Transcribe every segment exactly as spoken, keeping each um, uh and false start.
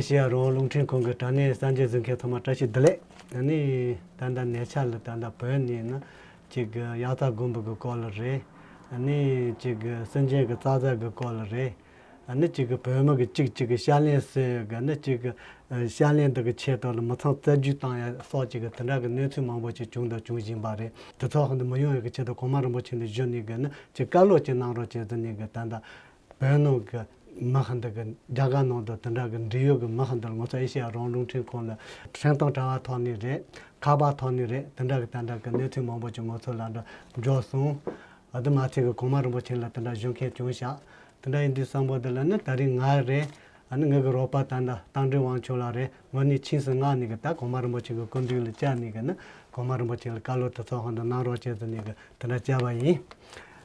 ཅེས་རོང་རླུང་འཕྲིན་ཁང་གི་དྲ་གནས་གསར་འགྱུར་གཟིགས་མཁན་ཚང་མ་བཀྲ་ཤིས་བདེ་ལེགས། ཨ་ནི་ད་ལྟ་ཉེ་ཆར་ལ་ད་ལྟ་བོད་ནས་ནི་གཅིག་གི་དབྱར་རྩྭ་དགུན་འབུ་གི་སྐོར་ལ་རེད། ཨ་ནི་གཅིག་གི་སྲིན་འབྱིན་གི་རྩྭ་ཟ་གི་སྐོར་ལ་རེད། ཨ་ནི་གཅིག་གི་བོད་མི་གི་གཅིག་གཅིག་གི་ཤ་ལན་ཟོས་གི་ནི་གཅིག་གི་ཨ་ཤ་ལན་འདི་གི་ཆེད་དུ་ལ་མི་ཚང་རྩ་རྒྱུས་བཏང་ཡ་སོགས་གཅིག་གི་དེ་འདྲ་གི་གནས་ཚུལ་མང་པོ་ཅིག་བྱུང་དང་འབྱུང་བཞིན་པ་རེད། དེ་ཚོ་ཧ་འདི་མི་ཡོང་ཡ་གི་ཆེད་དུ་གོང་མ་རིན་པོ་ཆེ་འདི་བཞུགས་ནས་གི་ནི་གཅིག་བཀའ་སློབ་ཅིག་གནང་རོགས་བྱས་ཟེར་ནས་གི་ད་ལྟ་བོད་ནང་གི་མི་ཧ་འདི་གི་རྒྱ་གར་ནང་དུ་དེ་འདྲ་གི་འབྲེལ་ཡོད་གི་མི་ཧ་འདི་ལ་ང་ཚོ་ཨེ་ཤེ་ཡ་རང་དབང་རླུང་འཕྲིན་ཁང་ལ་འཕྲིན་གཏོང་དྲ་བ་ཐོག་ནས་རེད། ཁ་པར་ཐོག་ནས་རེད། དེ་འདྲ་གི་ད་འདྲ་གི་གནས་ཚུལ་མང་པོ་ཅིག་ང་ཚོ་ལ་འདྲ་འབྱོར་སོང་། ཨ་དེ་མ་ཚད་གི་གོང་མ་རིན་པོ་ཆེ་ལ་དེ་འདྲ་ཞུ་མཁན་བྱུང་ཤག་དེ་འདྲ་ཡིན་དུས་བསམ་པ་འདི་ལ་ནི་ད་རིང་ང་རེད། ཨ་ནི་ངེད་གི་རོགས་པ་ད་ལྟ་རྟ་མགྲིན་དབང་ཕྱུག་ལགས་རེད། ངོ་ནས་ཆིངས་སུ་མངགས་ནས་གི་ད་གོང་མ་རིན་པོ་ཆེ་གི་སྐུ་མདུན་ལ་བཅར་ནས་གི་ནི་གོང་མ་རིན་པོ་ཆེ་ལ་བཀའ་སློབ་དེ་ཚོ་ཧ་འདི་གནང་རོགས་བྱས་ཟེར་ནས་གི་དེ་འདྲ་བཅར་བ་ཡིན།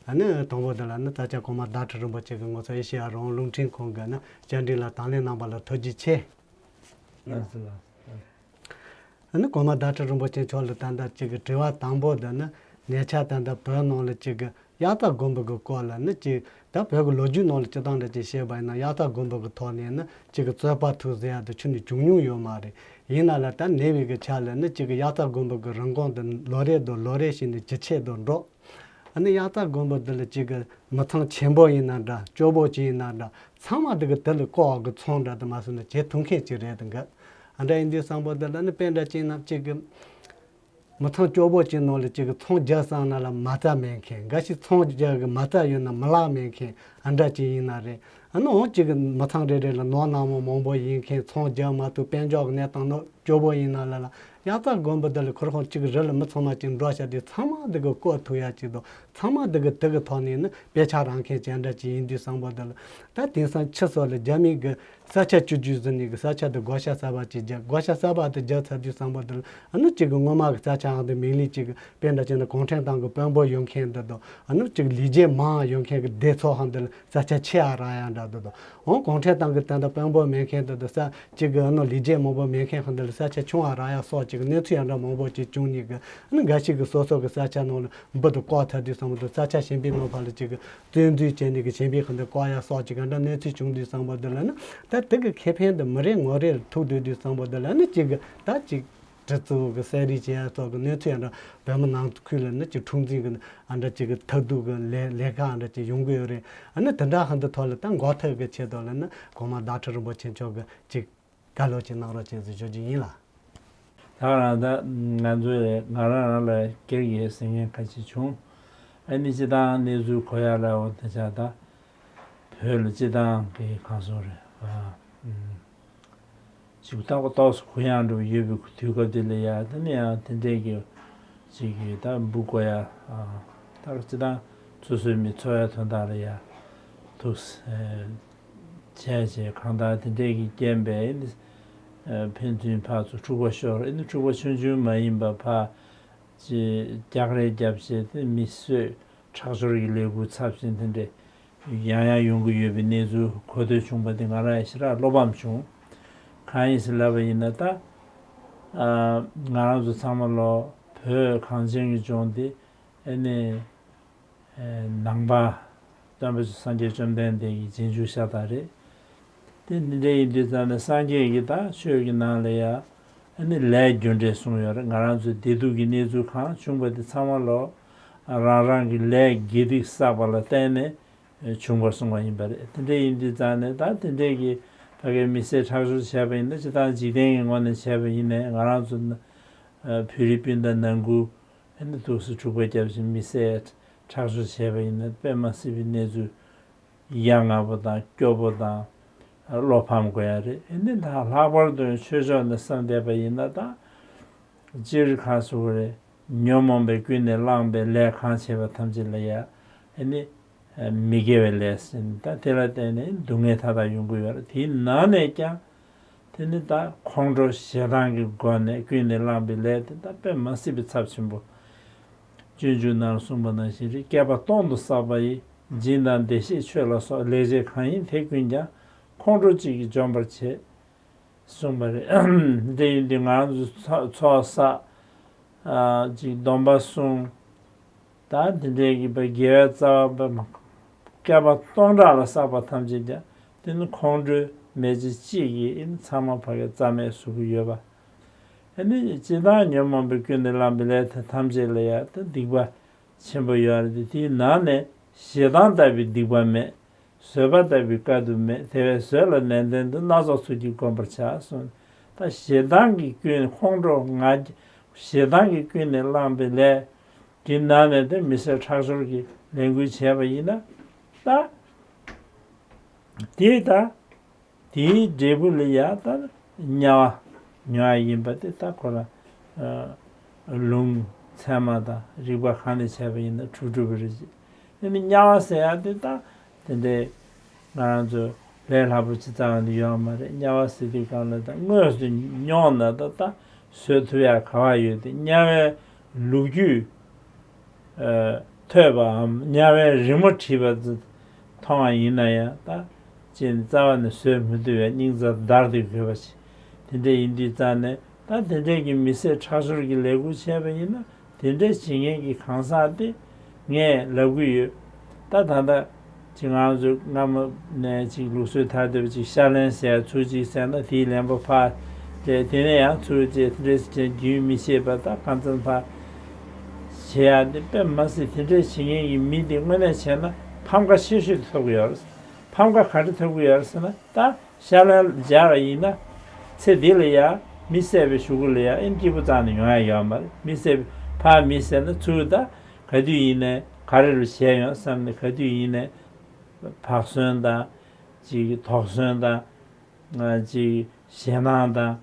ཨ་ནི་དང་པོ་འདི་ལ་ནི་ས་སྐྱ་གོང་མ་ཟླ་ཁྲི་རིན་པོ་ཆེ་གི་ང་ཚོ་ཨེ་ཤེ་ཡ་རང་དབང་རླུང་འཕྲིན་ཁང་གི་ནི་བཅར་འདྲི་ལ་དང་ལེན་གནང་པ་ལ་ཐུགས་རྗེ་ཆེ། ལགས་སོ་ལགས་སོ། ཨ་ནི་གོང་མ་ཟླ་ཁྲི་རིན་པོ་ཆེ་མཆོག་ལ་ད་ལྟ་གཅིག་གི་དྲི་བ་དང་པོ་འདི་ནི་ཉེ་ཆར་ད་ལྟ་བོད་ནང་ལ་གཅིག་གི་དབྱར་རྩྭ་དགུན་འབུ་གི་སྐོར་ལ་ནི་གཅིག་ད་བོད་ཀྱི་ལོ་རྒྱུས་ནང་ལ་སྤྱི་བཏང་འདྲ་ཅིག་བཤད་པ་ཡིན་ན་དབྱར་རྩྭ་དགུན་འབུ་གི་ཐོག་ནས་ནི་གཅིག་གི་རྩོད་པ་ཐུག་ཟེར་ཡ་དེ་ཁྱོན་ནས་བྱུང་མྱོང་ཡོད་མ་རེད། ཡིན་ན་ལ་ད་ཉེ་བའི་གི་ཆ་ལ་ནི་གཅིག་གི་དབྱར་རྩྭ་དགུན་འབུ་གི་རིན་གོང་དེ་ལོ་རེ་དང་ལོ་རེ་བཞིན་ནས་ཇེ་ཆེ་དུ་འགྲོ། ཨ་ནི་དབྱར་རྩྭ་དགུན་འབུ་འདི་ལ་གཅིག་གི་མི་ཚང་ཆེན་པོ་ཡིན་ན་འདྲ་སྐྱོ་པོ་ཅིག་ཡིན་ན་འདྲ་ཚང་མ་འདི་གི་དེ་ལ་ལྐོག་གི་ཚོང་འདྲ་དུ་མ་སོང་ན་བྱེད་ཐུབ་མཁན་ཅིག་རེད་འདུག་གི། ཨ་འདྲ་ཡིན་དུས་བསམ་པ་འདི་ལ་ནི་དཔེ་འདྲ་ཅིག་ན་གཅིག་གི་མི་ཚང་སྐྱོ་པོ་ཅིག་ནང་ལ་གཅིག་གི་ཚོང་རྒྱག་བསམ་ན་ལ་མ་རྩ་མེད་མཁན་འགའ་ཞིག་ཚོང་རྒྱག་གི་མ་རྩ་ཡོད་ན་མི་ལག་མེད་མཁན་ཨ་འདྲ་ཅིག་ཡིན་ན་རེད། ཨ་ནི་འོང་གཅིག་གི་མི་ཚང་རེ་རེ་ལ་ནོར་ནག་མོ་མང་པོ་ཡིན་མཁན་ཚོང་རྒྱག་མ་ཐུབ་དཔལ་འབྱོར་གི་གནས་སྟངས་ནོར། སྐྱོ་པོ་ཡིན་ན་ལ་ལ་དབྱར་རྩྭ་དགུན་འབུ་འདི་ལ་ཁོ་རང་གཅིག་རི་ལ་མི་ཚང་མ་གཅིག་འགྲོ་བྱ་དུས་ཚང་མ་འདི་གི་བཀོལ་ཐུབ་ཡ་གཅིག་དང་ཚང་མ་འདི་གི་དེ་གི་ཐོག་ནས་ནི་དཔེ་ཆ་རག་མཁན་ཅན་འདྲ་གཅིག་ཡིན་དུས་བསམ་པ་འདི་ལ་ད་དེང་སང་ཕྱི་སོགས་ལ་རྒྱ་མི་གི་ས་ཆ་བཅུ་བཅུ་ཟིན་ནས་གི་ས་ཆ་དེ་བགོ་བཤའ་གསར་པ་གཅིག་རྒྱག་བགོ་བཤའ་གསར་པ་དེ་རྒྱག་ཚར་དུས་བསམ་པ་འདི་ལ་ཨ་ནི་གཅིག་གི་སྔོན་མ་གི་ས་ཆའང་དེ་མིག་ལི་གཅིག་གི་དཔེ་འདྲ་བྱས་ན་གུང་ཁྲན་ཏང་གི་དཔོན་པོ་ཡོད་མཁན་འདི་དང་ཨ་ནི་གཅིག་ལས་བྱེད་མང་ཡོད་མཁན་གི་སྡེ་ཚོགས་ཧང་འདི་ལ་ས་ཆ་ཆེ་ཨ་ར་ཡ་འདྲ་འདི་དང་། འོང་གུང་ཁྲན་ཏང་གི་ད་ལྟ་དཔོན་པོ་མེད་མཁན་དེ་དང་ས་གཅིག་གི་ཨ་ནོ་ལས་བྱེད་མང་པོ་མེད་མཁན་ཁང་དེ་ལ་ས་ཆ་ཆུང་བ་རག་ཡ་སོགས་གཅིག་གི་གནས་ཚུལ་ཡང་འདྲ་མང་པོ་གཅིག་བྱུང་ནས་གི་ཨ་ནི་འགའ་ཞིག་གི་སོ་སོ་གི་ས་ཆ་ནང་ལ་འབུ་དང་བཀོག་ཐལ་དུས་བསམ་པ་དང་ས་ཆ་གཞན་པའི་ནང་ཕར་ལ་གཅིག་གི་བཙན་འཛུལ་བྱས་ནས་གི་གཞན་པའི་ཁང་དེ་བཀོག་ཡ་སོགས་གཅིག་ག་འདྲ་གནས་ཚུལ་བྱུང་དུས་བསམ་པ་དེ་ལ་ནི་ད་དེ་གི་ཁེ་ཕན་དེ་མི་རེ་ངོ་རེ་ཐུག་སྡོད་དུས་བསམ་པ་དེ་ལ་ནི་གཅིག་གི་ད་གཅིག་གྲི་རྩལ་གི་གསེར་རིགས་བྱས་སོགས་ཀྱི་གནས་ཚུལ་ཡང་འདྲ་བོད་མི་ནང་ཁུལ་ལ་ནི་ཅིག་འཁྲུག་འཛིང་གི་ཨ་འདྲ་ཅིག་གི་ཐབས་སྡུག་གི་ལས་ལས་ཀ་ཨ་འདྲ་ཅིག་ཡོང་གི་ཡོད་རེད། ཨ་ནི་དེ་འདྲ་ཧ་འདི་ཐོག་ལ་ད་འགོག་ཐབས་ཀྱི་ཆེད་དུ་ལ་ནི་གོང་མ་བདག་ཁྲི་རིན་པོ་ཆེ་མཆོག་གི་ཅིག་བཀའ་སློབ་ཅིག་གནང་རོགས་བྱེད་ཟེར་ཞུ་རྒྱུ་ཡིན་ལ། ད་རང་ད་ང་ཚོས་ང་རང་རང་ལ་སྒེར་གྱི་ཟིན་མཁན་ཁ་ཤས་བྱུང་། ཨ་ནི་སྤྱི་བཏང་གནས་ཚུལ་གོ་ཡ་ལ་འོ་ད་ཆ་ད་བོད་ལ་སྤྱི་བཏང་གི་གང་སོང་རེད་ཨ། ཅིག་ལྟ་བ་ཏོག་ཙམ་གུ་ཡངས་འགྲོ་ཡོད་པའི་དུས་སྐབས་དེ་ལ་ཡ་དེ་ནས་ཡང་དེ་འདྲས་ཀྱི་ཅིག་གི་ད་འབུ་བཀོག་ཡ་ད་སྤྱི་བཏང་སོ་སོའི་མི་འཚོ་བའི་དོན་དག་ལ་ཡ་ཐུགས་བྱས་བྱས་གང་ལྟར་དེ་འདྲས་ཀྱི་རྐྱེན་པས་ཨེ་ནི་ཕན་ཚུན་ཕར་ཚུར་འཁྲུག་པ་ཤོར་ཨེ་ནི་འཁྲུག་པ་ཆུང་ཆུང་མ་ཡིན་པ་ཕར་ཅིག་རྒྱག་རེས་རྒྱབ་བྱས་དེ་མི་གསོད་ཁྲག་སྦྱོར་གྱི་ལས་འགུལ་ཚབས་ཆེན་དེ་འདྲས། ཡང་ཡང་ཡོང་གི་ཡོད་པའི་གནས་ཚུལ་གོ་ཐོས་བྱུང་པ་དེ་ང་རང་ཡང་ཞེ་དྲག་བློ་ཕམ་བྱུང་། གང་ཡིན་ཟེར་ལབ་པ་ཡིན་ན་ད། ང་རང་ཚོ་ཚང་མ་ལོ་བོད་གངས་ཅན་གྱི་ལྗོངས་འདི་ཨེ་ནས་ནང་པ་སྟོན་པ་སངས་རྒྱས་བཅོམ་ལྡན་འདས་ཀྱི་རྗེས་འཇུག་ཤ་སྟག་རེད། དེ་འདི་འདྲ་ཡིན་དུས་ཙང་ནས་སངས་རྒྱས་ཀྱི་ད་ཆོས་ཀྱི་ནང་ལ་ཡང་ཨེ་ནས་ལས་རྒྱུ་འབྲས་གསུངས་ཡོད་རེད། ང་རང་ཚོའི་བདེ་སྡུག་གི་གནས་ཚུལ་གང་བྱུང་པ་དེ་ཚང་མ་ལོ་རང་རང་གི་ལས་དགེ་སྡིག་བསགས་པ་ལ་བརྟེན་ནས། བྱུང་བར་གསུངས་པ་ཡིན་པ་རེད། དེ་འདྲ་ཡིན་དུས་ཙང་ནས་ད་དེ་འདྲའི་གི་ཕ་གིའི་མི་སེར་ཁྲག་སྦྱོར་བྱས་པ་ཡིན་ན་སྤྱི་བཏང་འཇིག་རྟེན་གྱི་ངོས་ནས་བྱས་པ་ཡིན་ནའི་ང་རང་ཚོ་བོད་རིགས་སྤུན་ཟླ་ནང་ཁུལ་ཨ་ནི་འདུག་སེ་འཁྲུག་པ་བརྒྱབ་ཅིང་མི་སེར་ཁྲག་སྦྱོར་བྱས་པ་ཡིན་ན་དཔེ་མ་སྲིད་པའི་གནས་ཚུལ་ཡ་ང་པོ་དང་སྐྱོ་པོ་དང་བློ་ཕམ་དགོས་ཡ་རེད། ཨ་ནི་ད་ལྷག་པར་དུ་ཆོས་ཕྱོགས་ནས་བསམ་བསྡད་པ་ཡིན་ན་ད། སྤྱིར་གང་ཟེར་དགོས་རེད། ཉོན་མོངས་པས་ཀུན་ནས་བསླངས་པའི་ལས་གང་བྱས་པ་ཐམས་ཅད་ལ་ཡ། ཨ་ནི། མི་དགེ་བའི་ལས་ཟེར་ནས་ད་དེ་ལ་བརྟེན་ནས་སྡུག་བསྔལ་མཐའ་དག་ཡོང་གི་ཡོད་རེད། དེའི་ནང་ནས་ཀྱང་། དེ་ནི་ད་ཁོང་ཁྲོ་ཞེ་སྡང་གི་སྒོ་ནས་ཀུན་ནས་བསླངས་པའི་ལས་དེ་ད་དཔེ་མ་སྲིད་པའི་ཚབས་ཆེན་པོ། སྤྱོད་འཇུག་ནང་གསུངས་པ་ནང་བཞིན་རེད། བསྐལ་པ་སྟོང་དུ་བསགས་པ་ཡི། སྦྱིན་དང་བདེ་གཤེགས་མཆོད་ལ་སོགས། ལེགས་སྤྱད་གང་ཡིན་དེ་ཀུན་ཀྱང་། ཁོང་ཁྲོ་གཅིག་གིས་འཇོམས་པར་བྱེད། གསུངས་པ་རེད། དེ་ཡིན་དུས་ང་རང་ཚོ་ཚོགས་བསགས། ཅིག་སྡོམ་པ་བསྲུང་། ད་དེ་འདྲའི་གི་དགེ་བའི་རྩ་བ་བསྐལ་པ་སྟོང་ཕྲག་ལ་བསགས་པ་ཐམས་ཅད་ཀྱང་དེ་ནི་ཁོང་ཁྲོའི་ མེ་ལྕེ་གཅིག་གིས་ཨེ་ནི་ཚང་མ་ཕ་གི་རྩ་མེད་བཟོ་གི་ཡོད་པ། ཨེ་ནི་སྤྱིར་བཏང་ཉོན་མོངས་པའི་ཀུན་ནས་བསླངས་པའི་ལས་དེ་ཐམས་ཅད་ལ་ཡང་ད་སྡིག་པ་ཆེན་པོ་ཡོད་རེད་དེ། དེའི་ནང་ནས་ཞེ་སྡང་ལྟ་བུའི་སྡིག་པ་མེད། བཟོད་པ་ལྟ་བུའི་དཀའ་ཐུབ་མེད། དེ་བས་བཟོད་ལ་ནན་ཏན་དུ། སྣ་ཚོགས་ཚུལ་གྱིས་བསྒོམ་པར་བྱ་གསུངས། ད་ཞེ་སྡང་གི་ཀུན། ཁོང་ཁྲོ་ང་རྒྱལ། ཞེ་སྡང་གི་ཀུན་ནས་བསླངས་པའི་ལས། དེའི་ནང་ནས་དེ་མི་བཟད་ཁྲག་སྦྱོར་གྱི་ལས་འགུལ་བྱས་པ་ཡིན་ན། ད་དེ་ད་དེའི་འབྲས་བུ་ལ་ཡང་ད་དམྱལ་བ་མྱོང་ཡ་ཡིན་པ་དེ་ད་ཁོ་རང་ལུང་ཚད་མ་དང་རིགས་པ་གང་ནས་བྱས་པ་ཡིན་ན་གྲུབ་གྲུབ་པ་རེད། དེ་ནི་དམྱལ་བ་ཟེར་ཡ་དེ་ད་དེ་འདྲའི་ང་རང་ཚོ་ལས་སླ་པོ་ཅིག་རྩ་བ་ནས་ཡོད་མ་རེད། དམྱལ་བ་ཟེར་དུས་སྒང་ལ་ད་དངོས་སུ་མྱོང་ན་ད་ད་བཟོད་ཐུབ་ཡ་ག་བ་ཡོད་དེ། དམྱལ་བའི་ལོ་རྒྱུས་ཐོས་པའམ་དམྱལ་བའི་རི་མོ་བྲིས་པ་ཙམ་མཐོང་བ་ཡིན་ན་ཡང་ད་ཅིག་རྩ་བ་ནས་བཟོད་མི་ཐུབ་པའི་སྙིང་རྩ་འདར་ཏེ་དགོས་པ་ཞིག་དེ་འདྲ་ཡིན་དུས་རྩ་ནས། ད་དེ་འདྲས་ཀྱི་མི་བཟད་ཁྲག་སྦྱོར་གྱི་ལས་འགུལ་བྱས་པ་ཡིན་ན། དེ་འདྲས་བྱེད་མཁན་གྱི་གང་ཟག་དེ་ངས་ལབ་ཀྱི་ཡོད། ད་ད་ལྟ་ཅིག་ང་ཚོ་སྔ་མོ་ནས་ཅིག་ལུགས་སྲོལ་དར་བསྡད་པ་ཅིག་ཤ་ལན་ཟེར་ཡ་ཚུར་ཅིག་ཟེར་ན་དེའི་ལན་པོ་ཕར་སྤྲད། དེ་ནས་ཡང་ཚུར་ཅིག་དེ་འདྲས་བྱས་རྒྱུན་མི་ཤེས་པ། ད་གང་ཙམ་ཕར་བྱེད་ཡ་དེ་དཔེ་མ་སྲིད། དེ་འདྲས་བྱེད་མཁན་གྱི་མི་དེ་དངོས་གནས་བྱས་ན་ཕམ་ཁ་ཆེ་ཤོས་ཐོབ་ཀྱི་ཡོད་རེད། ཕམ་ཁ་ག་རེ་ཐོབ་ཀྱི་ཡོད་རེད་ཟེར་ན། ད་ཤ་ལན་སྦྱར་བ་ཡིན་ན། ཚེ་འདི་ལ་ཡང་མི་བསད་པའི་གཞུག་གུ་ལ་ཡང་ཨེ་སྐྱིད་པོ་རྩ་ནས་ཡོང་ཡ་ཡོད་མ་རེད། མི་བསད་པའི་ཕར་མི་བསད་ན་ཚུར་ད་ག་དུས་ཡིན་ནའི་ག་རེ་རུ་བྱས་ཡོང་བསམ་ནས། ག་དུས་ཡིན་ནའི་བག་ཟོན་དང་། ཅིག་དོགས་ཟོན་དང་། ཅིག་ཞེད་སྣང་དང་།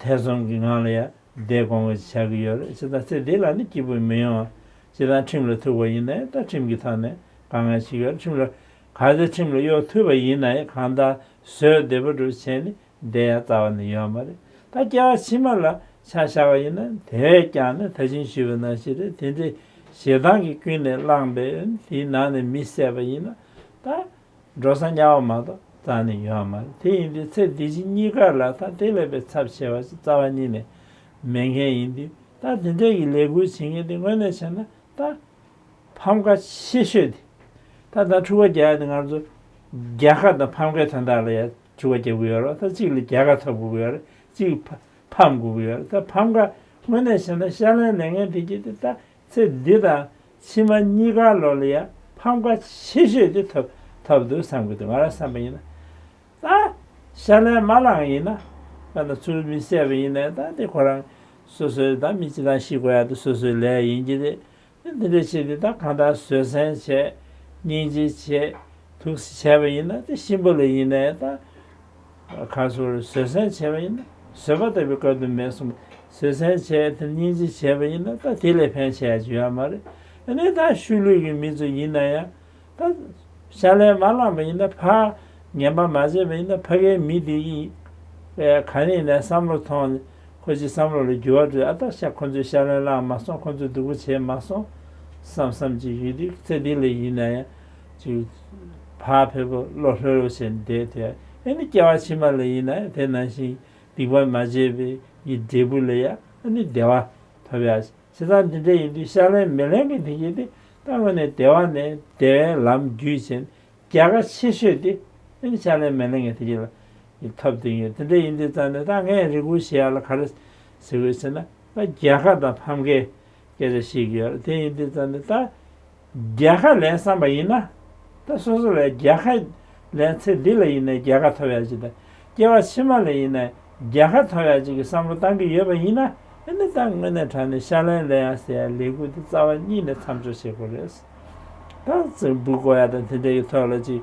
ཐེ་ཚོམ་གྱི་ངང་ལ་ཡང་བསྡད་དགོངས་པ་བྱ་གི་ཡོད་རེད། བྱས་ཙང་ཚེ་འདི་ལ་ནི་སྐྱིད་པོ་མི་ཡོང་བ། བྱས་ཙང་ཁྲིམས་ལ་ཐུག་པ་ཡིན་ན་ད་ཁྲིམས་ཀྱི་ཐོག་ནས་དཀའ་ངལ་ཞིག་ཡོད་རེད། ཁྲིམས་ལ་ག་ཚོད་ཁྲིམས་ལ་གཡོལ་ཐུབ་པ་ཡིན་ན་ཡང་གང་ལྟར་བཟོད་བདེ་པོ་འགྲུབ་བྱས་ནས་བསྡད་ཡ་རྩ་བ་ནས་ཡོད་མ་རེད། ད་སྐྱེ་བ་ཕྱི་མ་ལ་ཆ་བཞག་པ་ཡིན་ན། དེ་བས་ཀྱང་ནི་ད་གིན་ཞུས་པ་ནང་བཞིན་རེད། དེ་འདྲའི་ཞེ་སྡང་གི་ཀུན་ནས་བསླངས་པའི་དེའི་ནང་ནས་མི་བསད་པ་ཡིན་ན་ད། འགྲོ་ས་དམྱལ་བ་མ་གཏོགས་རྩ་ནས་ཡོད་མ་རེད། དེ་ཡིན་དུས་ཚེ་འདི་ཕྱི་གཉིས་ཀ་ལ་ད་དེ་ལས་པའི་ཚབས་ཆེ་བ་ཞིག་རྩ་བ་ཉིད་ནས་མེད་མཁན་ཡིན་དུས། ད་དེ་འདྲའི་གི་ལས་འགུལ་བྱེད་མཁན་དེ་དངོས་གནས་བྱས་ན་ད་ཕམ་ཁ་ཆེ་ཤོས་དེ། ད་ད་འཁྲུག་པ་རྒྱག་ཡ་དེ་ང་ཚོ་རྒྱལ་ཁ་དང་ཕམ་ཁའི་དོན་དག་ལ་ཡ་འཁྲུག་པ་རྒྱག་གི་ཡོད་རེད། ད་གཅིག་ལ་རྒྱལ་ཁ་ཐོབ་དགོས་ཀྱི་ཡོད་རེད། གཅིག་ཕ་ཕམ་དགོས་ཀྱི་ཡོད་རེད། ད་ཕམ་ཁ་དངོས་གནས་བྱས་ན་ཤ་ལན་ལེན་མཁན་དེ་གྱིས་དེ་ད། ཚེ་འདི་དང་ཕྱི་མ་གཉིས་ཀ་ལོ་ལ་ཡང་ཕམ་ཁ་ཆེ་ཤོས་དེ་ཐོབ་ཐོབ་འདུག་བསམ་གྱི་འདུག་ང་རང་བསམ་པ་ཡིན་ན། ད་ཤ་ལན་མ་བླངས་ཡིན་ན། ད་ད་ཚུར་མི་བསད་པ་ཡིན་ནའི་ད་དེ་ཁོ་རང་སོ་སོའི་ད་མི་ཅི་ལྟར་ཤི་དགོས་ཡ་དེ་སོ་སོའི་ལས་ཡིན་གྱི་རེད། དེ་འདྲ་བྱས་ཏེ་ད་གང་ལྟར་བཟོད་བསྲན་བྱས། སྙིང་རྗེ་བྱས། ཐུགས་བྱས་པ་ཡིན་ན་དེ་གཤིན་པོ་ལ་ཡིན་ནའི་ད། ཁ་སོར་བཟོད་བསྲན་བྱས་པ་ཡིན་ན་བཟོད་པ་ལྟ་བུའི་དཀའ་ཐུབ་མེད་གསུངས། བཟོད་བསྲན་བྱས་དེ་སྙིང་རྗེ་བྱས་པ་ཡིན་ན་ད་དེ་ལས་ཕན་ཆེ་ཡ་ཅིག་ཡོད་མ་རེད། ཨ་ནི་ད་ཤུལ་ལུས་ཀྱི་མི་ཚོ་ཡིན་ན་ཡང་ད་ཤ་ལན་མ་བླངས་པ་ཡིན་ན། ཕར་ངན་པ་མ་བྱས་པ་ཡིན་ན་ཕ་གིའི་མི་དེ་ཡིས་ག་ནས་ནས་བསམ་བློ་ཐོངས་ནས། ཁོ་ཅིག་བསམ་བློ་ལ་འགྱུར་བ་འགྲོ། ཨ་ད་ཤ་ཁོ་ཚོས་ཤ་ལན་བླངས་མ་སོང་། ཁོ་ཚོས་སྡུག་པོ་བྱས་མ་སོང་བསམ་བསམ་ཅིག་ཡོད་དུས། ཚེ་འདི་ལ་ཡིན་ན་ཡང་ཅིག་ཕར་ཕེབས་པོ་བློ་ལྷོད་པོ་བྱས་བསྡད་དེ། ཨ་ནི་སྐྱེ་བ་ཕྱི་མ་ལ་ཡིན་ན་ཡང་དེ་ནང་བཞིན་སྡིག་པ་མ་བྱས་པའི་གི་འབྲས་བུ་ལ་ཡང་ཨ་ནི་བདེ་བ་ཐོབ་ཡ། བྱས་ཙང་འདི་འདྲ་ཡིན་དུས་ཤ་ལན་མི་ལེན་མཁན་དེ་གྱིས་དེ་ད་དངོས་གནས་བདེ་བ་ནས་བདེ་བའི་ལམ་བརྒྱུད་བྱས་ནས། རྒྱལ་ཁ་ཆེ་ཤོས་དེ་ཨ་ནི་ཤ་ལན་མི་ལེན་མཁན་དེ་གྱིས་ལ་ཐོབ་བསྡད་ཡོད། དེ་འདྲ་ཡིན་དུས་ཙང་ནས་ད་ངས་རེ་སྐུལ་བྱེད་ཡ་ལ་ག་རེ་ཟེར་དགོས་ཟེར་ན། ད་རྒྱལ་ཁ་དང་ཕམ་ཁའི་སྐད་ཆ་བཤད་ཀྱི་ཡོད་རེད། དེ་ཡིན་དུས་ཙང་ནས་ད་རྒྱལ་ཁ་ལེན་བསམ་པ་ཡིན་ན། ད་སོ་སོ་ལ་རྒྱལ་ཁ་ལེན། ཚེ་འདི་ལ་ཡིན་ནའི་རྒྱལ་ཁ་ཐོབ་ཡ་ཅིག་དང་། སྐྱེ་བ་ཕྱི་མ་ལ་ཡིན་ནའི་རྒྱལ་ཁ་ཐོབ་ཡ་ཅིག་གི་བསམ་བློ་བཏང་གི་ཡོད་པ་ཡིན་ན། ཨ་ནི་ད་དངོས་གནས་དྲང་གནས་ཤ་ལན་ལེན་ཡ་ཟེར་ཡ་ལས་འགུལ་དེ་རྩ་བ་ཉིད་ནས་མཚམས་འཇོག་བྱེད་དགོས་རེད། ད་ཚེ་འབུ་བརྐོ་ཡ་དང་དེ་འདྲ་གི་ཐོག་ལ་ཅིག་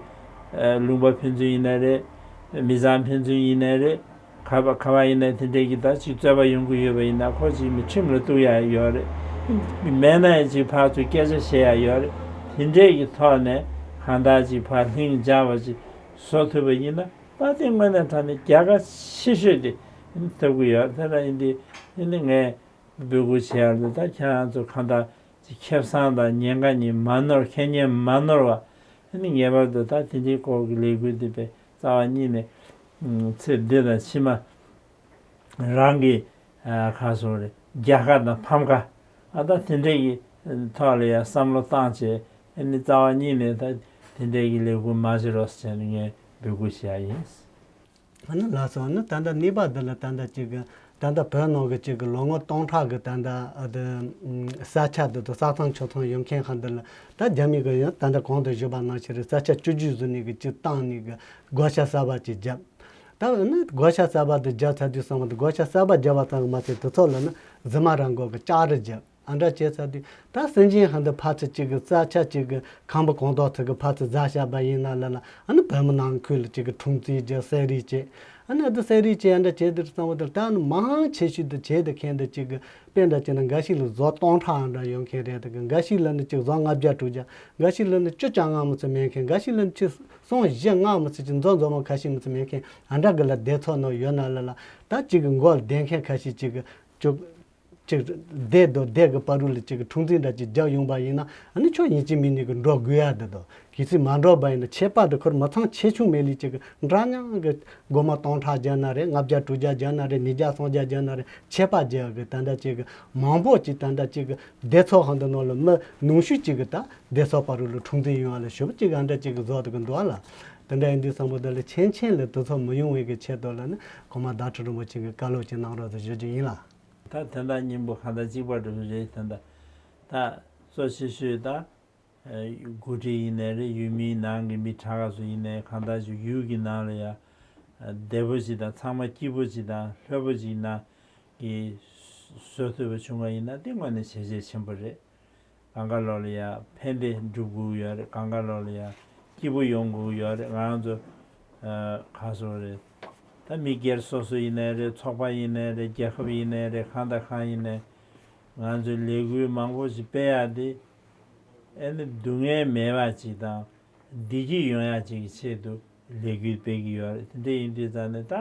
ལུང་པ་ཕན་ཚུན་ཡིན་ནའི་རེད། མི་ཚང་ཕན་ཚུན་ཡིན་ནའི་རེད། ག་པ་ག་པ་ཡིན་ནའི་དེ་འདྲས་ཀྱི་ད་ཅིག་རྩོད་པ་ཡོང་གི་ཡོད་པ་ཡིན་ན། ཁོ་ཅིག་མི་ཁྲིམས་ལ་གཏུག་ཡ་ཡོད་རེད། མེད་ན་ཡང་ཅིག་ཕར་ཚུར་སྐད་ཆ་བཤད་ཡ་ཡོད་རེད། དེ་འདྲས་ཀྱི་ཐོག་ནས་གང་ལྟར་ཅིག་ཕར་ལྷིང་འཇགས་པ་ཅིག་བཟོ་ཐུབ་པ་ཡིན་ན། ད་དེ་དངོས་གནས་དྲང་གནས་རྒྱལ་ཁ་ཆེ་ཤོས་དེ་ཐོབ་ཀྱི་ཡོད་རེད། དེ་ལ་ཡིན་དུས་དེ་ནི་ངས་འབོད་སྐུལ་བྱེད་ཡ་ལ། ད་ཁྱེད་རང་ཚོ་གང་ལྟར་ཅིག་ཁེ་བཟང་དང་ཉེན་ཁ་གཉིས་མ་ནོར། ཁེ་ཉེན་མ་ནོར་བ། དེ་ནི་ངེས་པར་དུ་ད་དེ་འདྲའི་སྐོར་གྱི་ལས་འགུལ་འདི་པའི་རྩ་བ་ཉིད་ནས་ཚེ་འདི་དང་ཕྱི་མ་རང་གི་ཁ་སོ་རེ་རྒྱལ་ཁ་དང་ཕམ་ཁ། ཨ་ད་དེ་འདྲའི་གི་ཐོག་ལ་ཡང་བསམ་བློ་བཏང་བྱས། ཨ་ནི་རྩ་བ་ཉིད་ནས་ད་དེ་འདྲའི་གི་ལས་འགུལ་མ་བྱེད་རོགས་ཟེར་ནས་ངས་འབོད་སྐུལ་བྱེད་ཡ་ཡིན། ཨ་ནི་ལགས་སོ། ཨ་ནི་ད་ལྟ་གནས་བབ་འདི་ལ་ད་ལྟ་ཅིག་གི་ད་ལྟ་བོད་ནང་གི་ཅིག་གི་ལོ་ངོ་སྟོང་ཕྲག་གི་ད་ལྟ་ཨ་ད་ས་ཆ་འདི་དང་ས་ཐང་ཆ་ཚང་ཡོད་མཁན་ཁག་འདི་ལ་ད་རྒྱ་མི་གི་ཡང་ད་ལྟ་གོང་དུ་ཞུས་པ་ནང་བཞིན་རེད། ས་ཆ་བཅུ་བཅུ་བཟོ་ནས་གི་ཅིག་བཏང་ནས་གི་བགོ་བཤའ་གསར་པ་ཅིག་བརྒྱབ། ད་ཨ་ནི་བགོ་བཤའ་གསར་པ་དེ་བརྒྱབ་ཚར་དུས་ཙམ་པ་དེ་བགོ་བཤའ་གསར་པ་བརྒྱབ་པ་ཙམ་གྱིས་མ་ཚད་དེ་ཚོ་ལ་ནི་རྫུན་མ་རང་འགོག་གི་ལྕགས་རི་བརྒྱབ། ཨ་འདྲ་བྱས་ཚར་དུས་ད་སེམས་ཅན་ཧ་འདི་ཕར་ཚུར་གཅིག་གི་ས་ཆ་གཅིག་གི་ཁང་པ་གང་དག་ཐུག་གི་ཕར་ཚུར་རྫ་བཤགས་པ་ཡིན་ན་ལ་ལ་ཨ་ནི་བོད་མི་ནང་ཁུལ་ལ་གཅིག་གི་འཁྲུག་རྩོད་བྱས་བསད་རེས་བྱས། ཨ་ནི་ཨ་འདི་བསད་རེས་བྱས་ཨ་འདྲ་བྱས་དུས་ཙམ་པ་དེ་ད་ཨ་ནི་མང་ཆེ་ཤོས་དེ་བྱས་དེ་མཁན་དེ་གཅིག་གི་དཔེ་འདྲ་བྱས་ན་འགའ་ཞིག་ལ་ཟོག་སྟོང་ཕྲག་ཨ་འདྲ་ཡོད་མཁན་རེད། དེ་གི་འགའ་ཞིག་ལ་ནི་གཅིག་ཟོག་ལྔ་བརྒྱ་དྲུག་བརྒྱ། འགའ་ཞིག་ལ་ནི་བཅུ་གྱ་ལྔ་མི་ཚད་མེད་མཁན། འགའ་ཞིག་ལ་ནི་གཅིག་གསུམ་བཞི་ལྔ་མི་ཚད་ཅིག་མཛོ་མཛོ་མོ་ཁ་ཤས་མི་ཚད་མེད་མཁན་ཨ་འདྲ་གི་ལ་སྡེ་ཚོགས་ནང་ཡོད་ན་ལ་ལ་ད་གཅིག་གི་མགོ་ལ་བསྡད་མཁན་ཁ་ཤས་གཅིག་གི་བཅུ། ཅིག་སྡེ་དང་སྡེ་གི་བར་རུ་ལ་ཅིག་གི་འཁྲུག་འཛིང་འདྲ་ཅིག་རྒྱག་ཡོང་པ་ཡིན་ན་ཨ་ནི་ཁྱོད་ཡིན་གཅིག་མིན་གཅིག་གི་འགྲོ་དགོས་ཡ་འདི་དང་གལ་སྲིད་མ་འགྲོ་བ་ཡིན་ན་ཆད་པ་འདི་ཁུར་མི་ཚང་ཆེ་ཆུང་མེད་ལས་ཅིག་གི་འདྲ་མཉམ་གི་སྒོར་མོ་སྟོང་ཕྲག་བརྒྱབ་ན་རེད། ལྔ་བརྒྱ་དྲུག་བརྒྱ་བརྒྱབ་ན་རེད། ཉིས་བརྒྱ་སུམ་བརྒྱ་བརྒྱབ་ན་རེད། ཆད་པ་བརྒྱབ་གི་ད་ལྟ་ཅིག་གི་མང་པོ་ཅིག་ད་ལྟ་ཅིག་གི་སྡེ་ཚོགས་ཧང་འདི་ནང་ལ་མི་ཉུང་ཤོས་ཅིག་གི་ད་སྡེ་ཚོགས་བར་རུ་ལ་འཁྲུག་འཛིང་ཡོང་བ་ལ་ཞུ་བ་ཅིག་གི་ཨ་འདྲ་ཅིག་གི་བཟོ་འདུག་གི་འདུག་ཨ་ལ། དེ་འདྲ་ཡིན་དུས་ཙམ་པ་འདི་ལ་ཆེན་ཆེན་ལ་དེ་ཚོ་མི་ཡོང་བའི་གི་ཆེད་དུ་ལ་ནི་གོང་མ་བདག་ཁྲི་རིན་པོ་ཆེ་གི་བཀའ་སློབ་ཅིག་གནང་རོགས་ཟེར་ཞུ་རྒྱུ་ཡིན་ལ། ད་དེ་འདྲ་སྙིང་པོ་གང་ལྟར་གཅིག་པ་འགྲོ་གི་རེད། དེ་འདྲ་ད་གཙོ་ཆེ་ཤོས་ད་འགོ་ཁྲིད་ཡིན་ནའི་རེད། ཡུལ་མིའི་ནང་གི་མི་དྲག་ག་ཚོ་ཡིན་ནའི་གང་ལྟར་ཞིག་ཡུལ་གྱི་ནང་ལ་ཡ་བདེ་པོ་ཅིག་དང་ཚང་མ་སྐྱིད་པོ་ཅིག་དང་ལྷོད་པོ་ཅིག་ནང་གི་བཟོ་ཐུབ་པ་བྱུང་བ་ཡིན་ན་དེ་དངོས་གནས་བྱས་རྗེས་ཆེན་པོ་རེད། གང་ག་ལོག་ལ་ཡ་ཕན་བདེ་སྒྲུབ་དགོས་ཀྱི་ཡོད་རེད། གང་ག་ལོག་ལ་ཡ་སྐྱིད་པོ་ཡོང་དགོས་ཀྱི་ཡོད་རེད། ང་རང་ཚོ་ཨ་ག་སོ་རེད། ད་མི་སྒེར་སོ་སོ་ཡིན་ནའི་རེད། ཚོགས་པ་ཡིན་ནའི་རེད། རྒྱལ་ཁབ་ཡིན་ནའི་རེད། གང་དང་གང་ཡིན་ནའི་ང་ཚོས་ལས་འགུལ་མང་པོ་ཞིག་སྤེལ་ཡག་དེ་ཨ་ནི་སྡུག་བསྔལ་མེད་པ་ཅིག་དང་བདེ་སྐྱིད་ཡོང་ཡག་ཅིག་གི་ཆེད་དུ་ལས་འགུལ་སྤེལ་གྱི་ཡོད་རེད། དེ་འདྲ་ཡིན་དུས་ཙང་ནས་ད་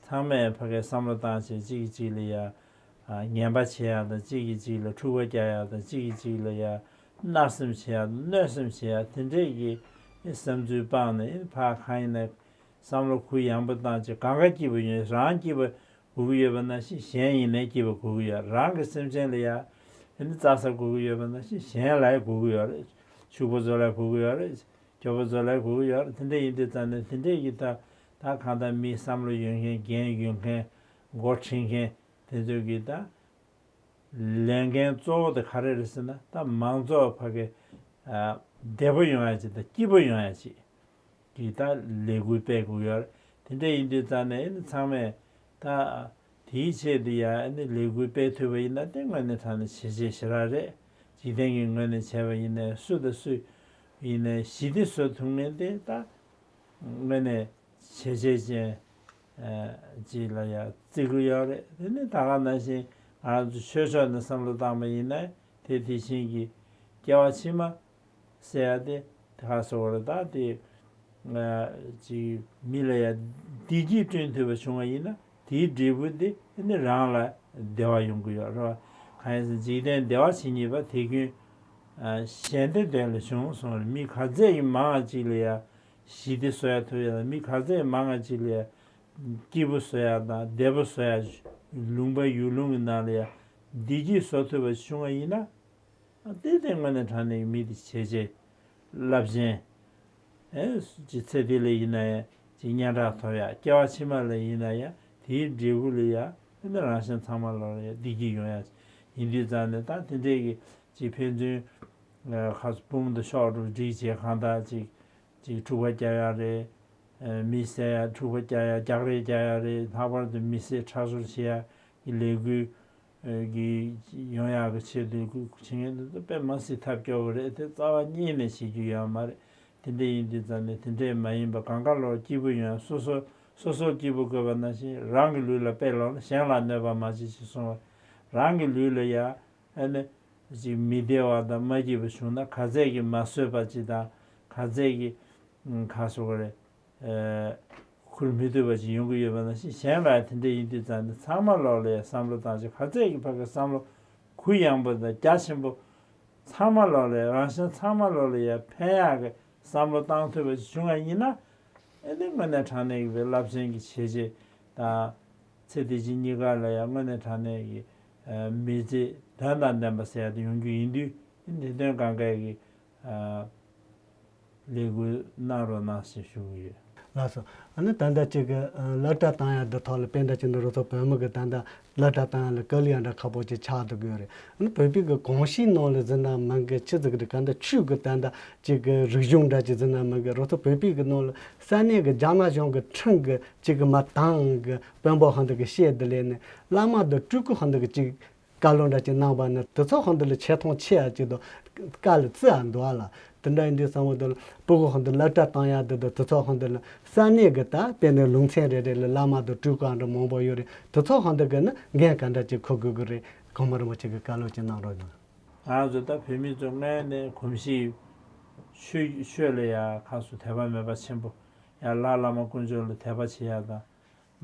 ཚང་མས་ཕ་གིའི་བསམ་བློ་བཏང་བྱས་གཅིག་གིས་གཅིག་ལ་ཡ། ངན་པ་བྱེད་ཡག་དང་གཅིག་གིས་གཅིག་ལ་འཁྲུག་པ་རྒྱག་ཡག་དང་གཅིག་གིས་གཅིག་ལ་ཡ་བརྣབ་སེམས་བྱེད་ཡག་དང་གནོད་སེམས་བྱེད་ཡག་དེ་འདྲས་ཀྱི་བསམ་ཚུལ་སྤངས་ནས་ཕར་གང་ཡིན་ན་བསམ་བློ་གུ་ཡངས་པོ་བཏང་བྱས་གང་ག་སྐྱིད་པོ་ཡོད། རང་སྐྱིད་པོ་དགོས་ཀྱི་ཡོད་པ་ནང་བཞིན་གཞན་ཡིན་ནའི་སྐྱིད་པོ་དགོས་ཀྱི་ཡོད། རང་གི་སེམས་ཅན་ལ་ཡ་རྩྭ་ས་དགོས་ཀྱི་ཡོད་པ་ནང་བཞིན་གཞན་ལ་ཡ་དགོས་ཀྱི་ཡོད་རེད། ཕྱུག་པོ་ཚོ་ལ་ཡ་དགོས་ཀྱི་ཡོད་རེད། སྐྱོ་པོ་ཚོ་ལ་ཡ་དགོས་ཀྱི་ཡོད་རེད། དེ་འདྲས་ཡིན་དུས་ཙང་ནས་དེ་འདྲས་ཀྱི་ད་ད་གང་ལྟར་མིའི་བསམ་བློ་ཡོད་མཁན་འགན་ཡོད་མཁན་འགོ་ཁྲིད་མཁན་དེ་ཚོ་གིས་ད་ལས་འགན་གཙོ་བོ་དེ་ག་རེ་རེད་ཟེར་ན་ད་མང་ཚོགས་ཕ་གི་ཨ་བདེ་པོ་ཡོང་ཡ་ཅིག་དང་སྐྱིད་པོ་ཡོང་ཡ་ཅིག་གི་ད་ལས་འགུལ་སྤེལ་དགོས་ཡོད་རེད། དེ་འདྲ་ཡིན་དུས་ཙང་ནས་ཨ་ནི་ཚང་མས་ད་དེའི་ཆེད་དུ་ཡ་ཨ་ནི་ལས་འགུལ་སྤེལ་ཐུབ་པ་ཡིན་ན་དེ་དངོས་གནས་དྲང་གནས་བྱས་རྗེས་ཞེ་དྲག་རེད། འཇིག་རྟེན་གྱི་ངོས་ནས་བྱས་པ་ཡིན་ནའི་སུ་དང་སུ་ཡིན་ནའི་ཞི་བདེ་བཟོ་ཐུབ་མཁན་དེ་ད་དངོས་གནས་བྱས་རྗེས་ཅན་ཅིག་ལ་ཡང་བརྩི་གི་ཡོད་རེད། དེ་ནི་ད་ག་ནང་བཞིན་ང་རང་ཚོ་ཆོས་ཕྱོགས་ནས་བསམ་བློ་བཏང་པ་ཡིན་ན་དེ་དེ་བཞིན་གྱི་སྐྱེ་བ་ཕྱི་མ་ཟེར་ཡ་དེ་དེ་ག་ཟེར་བ་རེད། ད་དེ་ཅིག་མི་ལ་ཡང་བདེ་སྐྱིད་བསྐྲུན་ཐུབ་པ་བྱུང་བ་ཡིན་ན་དེའི་འབྲས་བུ་དེ་ནི་རང་ལ་བདེ་བ་ཡོང་གི་ཡོད་རེད་བ། གང་ཡིན་ཟེར་འཇིག་རྟེན་བདེ་བ་ཇི་སྙེད་པ་དེ་ཀུན་གཞན་བདེ་དོན་ལས་བྱུང་གསུངས་རེད། མི་ག་ཚད་ཀྱི་མང་བ་ཅིག་ལ་ཡང་ཞི་བདེ་བཟོ་ཡ་ཐུབ་ཡ་དང་མི་ག་ཚད་མང་བ་ཅིག་ལ་ཡང་སྐྱིད་པོ་བཟོ་ཡ་དང་བདེ་པོ་བཟོ་ཡ། ལུང་པ་ཡུལ་ལུང་གི་ནང་ལ་ཡང་བདེ་སྐྱིད་བཟོ་ཐུབ་པ་བྱུང་བ་ཡིན་ན། དེ་དེ་དངོས་གནས་དྲང་གནས་ཀྱི་མི་དེ་བྱས་རྗེས་རླབས་ཆེན། ཨེ་ཅིག་ཚེ་འདི་ལ་ཡིན་ན་ཡང་ཅིག་སྙན་གྲགས་ཐོབ་ཡ། སྐྱེ་བ་ཕྱི་མ་ལ་ཡིན་ན་ཡང་དེའི་འབྲས་བུ་ལ་ཡང་ཨེ་ནི་རང་གཞན་ཚང་མ་ལ་ཡང་བདེ་སྐྱིད་ཡོང་ཡ་ཡིན་དུས་ཙང་ནས་ད་དེ་འདྲས་ཀྱི་ཅིག་ཕན་ཚུན་ཁ་སུ་དཔུང་དུ་ཤོག་སྒྲུབ་སྒྲིག་བྱས་གང་ལྟར་ཅིག་ཅིག་འཁྲུག་པ་རྒྱག་ཡ་རེད། མི་བསད་ཡ་འཁྲུག་པ་རྒྱག་ཡ་རྒྱག་རེས་རྒྱག་ཡ་རེད། ལྷག་པར་དུ་མི་བསད་ཁྲག་སྦྱོར་བྱེད་ཡ་གི་ལས་འགུལ་གི་ཡོང་ཡག་གི་ཆེད་དུ་བྱེད་མཁན་དེ་ཚོ་དཔེ་མ་སྲིད་ཐབས་སྐྱོ་བོ་རེད། དེ་རྩ་བ་ཉིད་ནས་བྱེད་རྒྱུ་ཡོད་མ་རེད། དེ་འདྲ་ཡིན་དུས་ཙང་ནས་དེ་འདྲས་མ་ཡིན་པ་གང་ག་ལོར་སྐྱིད་པོ་ཡོང་། སོ་སོ་སོ་སོར་སྐྱིད་པོ་དགོས་པ་ནང་བཞིན་རང་གི་ལུས་ལ་དཔེ་ལོངས་ན་གཞན་ལ་གནོད་པ་མ་བྱེད་ཅེས་གསུངས་པ། རང་གི་ལུས་ལ་ཡ་ཨ་ནི་ཅིག་མི་བདེ་བ་དང་མ་སྐྱིད་པ་བྱུང་ན་ག་ཚད་ཀྱི་མ་བཟོད་པ་ཅིག་དང་ག་ཚད་ཀྱི་ཁ་སོ་ག་རེད། ཁུར་མི་ཐུབ་པ་ཞིག་ཡོང་གི་ཡོད་པ་ནང་བཞིན་གཞན་ལ་ཡང་དེ་འདྲ་ཡིན་དུས་ཙང་ནས་ཚང་མ་ལོག་ལ་ཡང་བསམ་བློ་བཏང་ཞིང་ག་ཚད་ཀྱི་ཕ་གི་བསམ་བློ་གུ་ཡངས་པོ་དང་རྒྱ་ཆེན་པོ་ཚང་མ་ལོག་ལ་ཡང་རང་གཞན་ཚང་མ་ལོག་ལ་ཡང་ཕན་ཡག་གི་བསམ་བློ་བཏང་ཐུབ་པ་ཞིག་བྱུང་བ་ཡིན་ན་ཨེ་ནི་དངོས་གནས་དྲང་གནས་ཀྱི་རླབས་ཆེན་གྱི་བྱས་རྗེས་དང་ཚེ་འདི་ཕྱི་གཉིས་ཀ་ལ་ཡང་དངོས་གནས་དྲང་གནས་ཀྱི་མི་ཚེ་དོན་དང་ལྡན་པ་ཟེར་ཡག་དེ་ཡོང་རྒྱུ་ཡིན་དུས་འདི་དོན་གང་ག་གི་ལས་འགུལ་གནང་རོགས་གནང་ཞེས་ཞུ་གི་ཡོད། ལགས་སོ། ཨ་ནི་ད་ལྟ་ཅིག་གི་ཨ་སློབ་གྲྭ་བཏང་ཡག་འདི་ཐོག་ལ་དཔེ་འདྲ་ཅིག་ནི་རུ་ཚོགས་བོད་མི་གི་ད་ལྟ་སློབ་གྲྭ་བཏང་ཡག་ལ་དཀའ་ལས་ཡང་འདྲ་ཁག་པོ་ཅིག་ཆགས་འདུག་གི་ཡོད་རེད། ཨ་ནི་བོད་པའི་གི་གོམས་གཤིས་ནང་ལ་ཟིན་ན་མང་གི་ཆི་ཟིག་རེད། ག་འདྲ་ཆོས་གི་ད་ལྟ་ཅིག་གི་རིག་གཞུང་འདྲ་ཅིག་ཟིན་ན་མང་གི་རུ་ཚོགས་བོད་པའི་གི་ནང་ལ་ས་གནས་གི་རྒྱ་ནག་གཞུང་གི་ཁྲིམས་གི་ཅིག་གི་མ་དང་གི་དཔོན་པོ་ཧང་འདི་གི་བཤད་འདི་ལས་ནི་བླ་མ་དང་སྤྲུལ་སྐུ་ཧང་འདི་གི་ཅིག་བཀའ་སློབ་འདྲ་ཅིག་གནང་བ་ནི་དེ་ཚོ་ཧོན་དུ་ལ་ཆེ་མཐོང་ཆེ་ཡ་ཅིག་དང་དཀའ་ལས་བརྩི་ཡ་འདུག་ཨ་ལ། དེ་འདྲ་ཡིན་དུས་བསམ་བློ་དུ་ལ་སྤུ་གུ་ཧོན་དུ་སློབ་གྲྭ་བཏང་ཡ་དེ་དང་དེ་ཚོ་ཧོན་དུ་ལ་ས་གནས་ཀྱི་ད་དཔེར་ན་ལུང་ཚན་རེ་རེ་ལ་བླ་མ་དང་སྤྲུལ་སྐུ་འདྲ་མང་པོ་ཡོད་རེད། དེ་ཚོ་ཧོན་དུ་གི་ནི་འགན་ག་འདྲ་ཅིག་འཁུར་དགོས་ཀྱི་རེད། གོང་མ་རིན་པོ་ཆེ་གི་བཀའ་སློབ་ཅིག་གནང་རོགས་གནང་། ང་ཚོ་ད་བོད་མི་ཚོ་སྔོན་ནས་གོམས་གཤིས་ཆོས་ཆོས་ལ་ཡ་ཁ་སུ་དད་པ་མེད་པ་ཆེན་པོ་ཡ་ལྷ་བླ་མ་དཀོན་མཆོག་ལ་དད་པ་བྱེད་ཡ་དང་།